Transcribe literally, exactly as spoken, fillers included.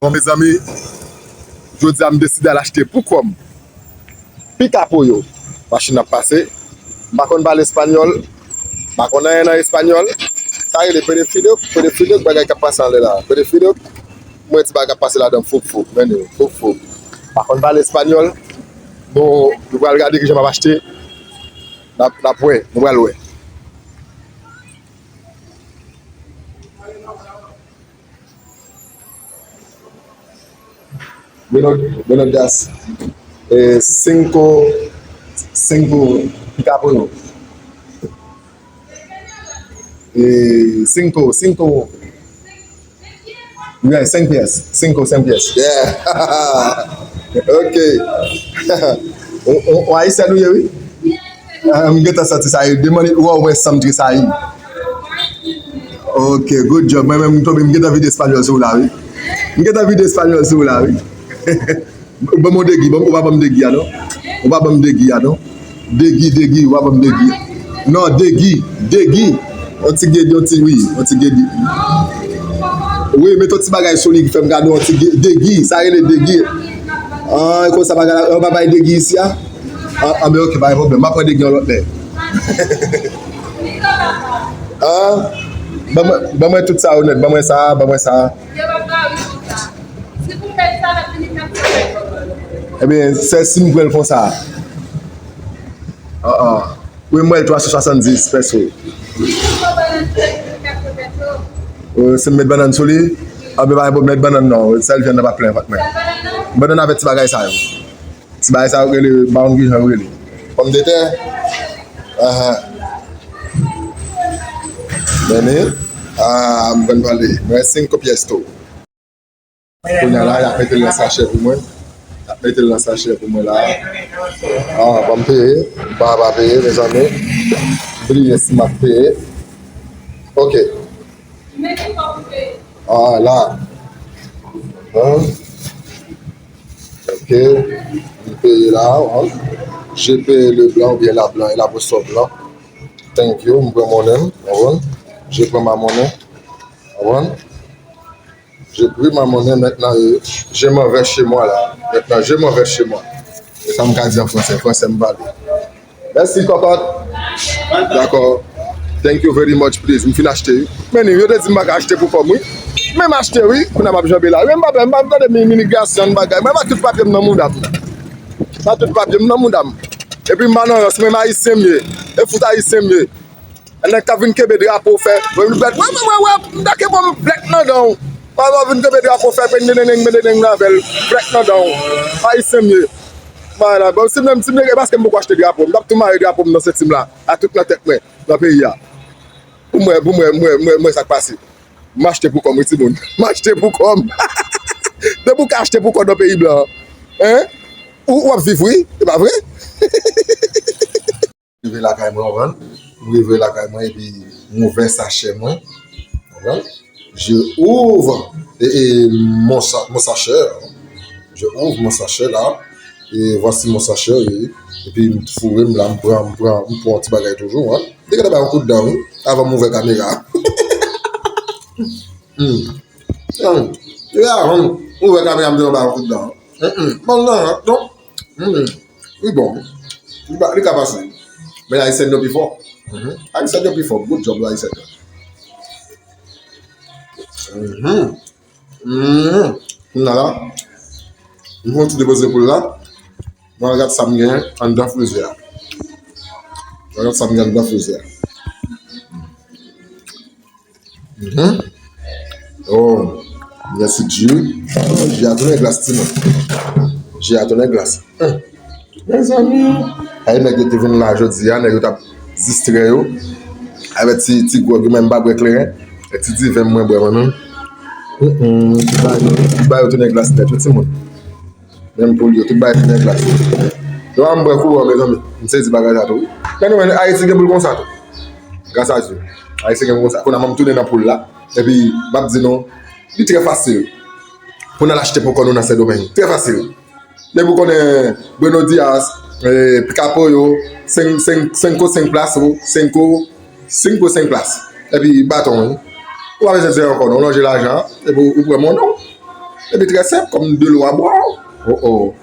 Bon, mezanmi, jodi a m deside al achte pou kò m. Pick Up Pollo. Machin ap pase. M pa konn pale espanyòl. M pa konn anyen nan espanyòl. Sa rele pedofilo, pedofilo, bagay k ap pase anlè la. Pedofilo, mwen ti bagay k ap pase ladan, foup, foup, men foup, foup. M pa konn pale espanyòl. Nou, nou pral gade kijan m ap achte. N ap, n ap wè, nou pral wè. Buenos, buenos días. Eh, cinco, cinco, pick up uno. Eh, cinco, cinco. Yeah, cinq pièces. Cinco, cinq pièces. Yeah. Ok. On, on, on Ayisyen nou ye, wi. Ah, m gentan santi sa, e de mann ou wè san m tresayi. Ok, good job. Mwen menm, m tonbe, m gentan vide espanyòl sou ou la, wi. M gentan vide espanyòl sou ou la, wi. Ou ban m yon degi, ban m, ou pa ban m degi a, non? Ou pa ban m degi a, non? Degi, degi, ou pa ban m degi. Non, degi, degi. Yon ti gedi, yon ti, wi, yon ti gedi. Wi, met yon ti bagay sou li ki fè m gade yon ti ge-, degi, sa rele degi. Ah, e konsa bagay la, yo pa bay degi isi a? Ah, ah, ben ok, pa gen pwoblèm. M ap pran degi yon lòt lè. Ah, ban mwen, ban mwen tout sa yo nèt, ban mwen sa, ban mwen sa. Ebyen, sè si m pran l konsa. Ah, ah. Wi, m pran l twa san swasanndis peso. Euh, si m met bannann sou li, ah, ben, pa gen pwoblèm, met bannann non. Sèl vyann nan pa plen vant mwen. Bannann avèk ti bagay sa yo. Ti bagay sa yo rele, m pa konn kijan yo rele. Pòmdetè? Ahan. Men, ah, m konn pale. Mwen senk pyès tou. Kounye a la, y ap mete l nan sachè pou mwen. Y ap mete l nan sachè pou mwen la. Ah, ban m peye. M pa, pa peye, mezanmi. M bliye si m ap peye. Ok. Ah, la. Hein? Ok. M peye la, hein? Je paye le blanc oubyen la blanc, la bosò blan. Thank you. M pran monnen m, w konprann? Je prends ma monnaie. W konprann? J'ai pris ma monnaie maintenant, euh, je m'en vais chez moi là. Maintenant, je m'en vais chez moi. E sa m ka di an fransè, fransè m pale. Mèsi, kòkòt. Dakò. Thank you very much, please. M fin achte, wi. Men yo te di m pa ka achte pou kò m, wi. Men m achte, wi. Kounye a m ap janbe la. Men m pa, m pa tande mi-, imigrasyon, bagay. Mwen pa tout papye m nan mouda m. Pa tout papye m nan mouda m. Epi m pa nan rans, men m ayisyen m ye. E fout ayisyen m ye. Nèg k ap vin kenbe drapo fè, wè, wè, wè, m ta kenbe yon blèt nan dan w. Pa w vin kenbe drapo fè, pendedendeng, pendedendeng avè l, blèt nan dan w. Ayisyen m ye. Bagay la, bon, si m menm, si m te gen, paske m poko achte drapo, m t ap tou mare drapo m nan senti m la, a tout nan tèt mwen, nan peyi a. Pou m wè, pou m wè, m wè, m wè, m wè sa k pase. M achte pou kò m, wi, timoun. M achte pou kò m. Depi w ka achte pou kò w nan peyi blan an, hein? Ou, w ap viv, wi, e pa vre? Rive lakay mwen, w konprann? M rive lakay mwen epi m ouvè sachè mwen, w konprann? Je ouvre, e, e, mon sa-, mon sachè. Je ouvre mon sachet là. E voici mon sachet, e, epi m foure m la, m pran, m pran, m pran yon ti bagay toujou, hein. Li gentan bay yon kout dan, wi, avan m ouvè kamera. Hmm. Hmm. Li avan m ouvè kamera, m gentan bay yon kout dan. Hmm, hmm. Bon, non, non. Hmm. Li bon. Li pa, li ka pase. Men Ayisyen yo pi fò. Mhm. Ayisyen yo pi fò. Good job, Ayisyen yo. Mhm. Mhm. Kounye a la, m fè yon ti depoze poul la. Mwen al gad sa m gen anndan frizè a. Mwen al gad sa m gen anndan frizè a. Mhm. Oh, mèsi Dye. Dye a tounen glas, timoun. Dye a tounen glas. Hum. Mezanmi. Ay, nèg yo te vin la jodi a, nèg yo t ap distrè yo. Avèk ti, ti gwòg yo, men m pa bwè kleren. E ti diven mwen bwè mwen menm. Hum, hum. Ti bagay yo, ti bagay yo tounen glas nèt, wi, timoun. Menm poul yo, tout bagay ki nan glas. Yo pa m bwè kouran, mezanmi. M sezi bagay sa tou, wi. Men nou, men Ayiti gen poul konsa tou. Gras a Dye. Ayiti gen poul konsa. Kounye a m tounen nan poul la. Epi, m ap di nou, li trè fasil pou n al achte pou kò nou nan Sendomeng. Trè fasil. Depi w konnen Buenos Dias, eh, Pica Pollo, senk, senk, senko, senk plas, senko, senko, senk plas. Epi baton, wi. Ou pa bezwen di ankò, non. Ou lonje lajan, epi ou, ou pran mon non. Epi trè senp, kòm de lwa bwa. Oh, oh.